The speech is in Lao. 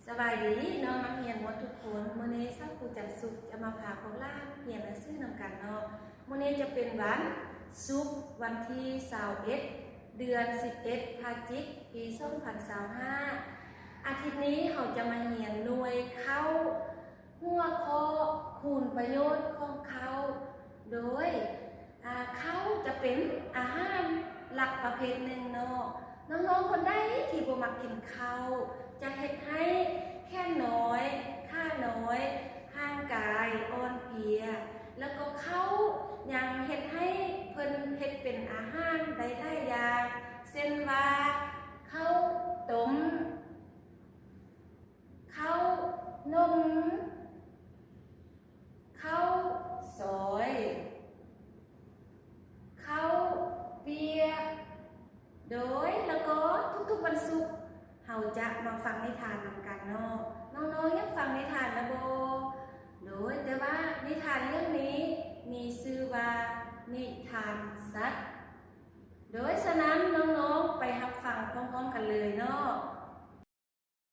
ສະບາຍດີນ້ອງນັກຮຽນໝົດທຸກຄົນ. ມື້ນີ້ຊາວຄູຈັນສຸກຈະມາພາພວກຫຼານຮຽນໜັງສືນຳກັນເນາະ. ມື້ນີ້ຈະເປັນວັນສຸກ ວັນທີຊາວເອັດ ເດືອນສິບເອັດ ພະຈິກ ປີສອງພັນຊາວຫ້າ. ອາທິດນີ້ເຮົາຈະມາຮຽນໜ່ວຍເຄົ້າ ຫົວຂໍ້ ຄຸນປະໂຫຍດຂອງເຄົ້າ ໂດຍ ອາ ເຄົ້າຈະເປັນອາຫານຫຼັກປະເພດໜຶ່ງເນາະ. ນ້ອງໆຄົນໃດທີ່ບໍ່ມັກກິນເຄົ້າ ຈະເຮັດໃຫ້ແຂນນ້ອຍ ຂານ້ອຍ ຮ່າງກາຍອ່ອນເພຍ ແລ້ວກໍເຄົ້າຍັງເຮັດໃຫ້ເພິ່ນເຮັດເປັນອາຫານໄດ້ຫຼາຍຢ່າງ ເຊັ່ນວ່າ ເຄົ້າຕົ້ມ ເຄົ້າໜົມ ເຄົ້າຊອຍ ເຄົ້າປຽກ ໂດຍ ແລ້ວກໍທຸກໆວັນສຸກ ເຮົາຈະມາຟັງນິທານນຳກັນເນາະ. ນ້ອງໆຢາກຟັງນິທານລະບໍ? ໂດຍ ແຕ່ວ່ານິທານເລື່ອງນີ້ມີຊື່ວ່າ ນິທານສັດ. ໂດຍສະນັ້ນ ນ້ອງໆໄປຮັບຟັງພ້ອມໆກັນເລີຍເນາະ.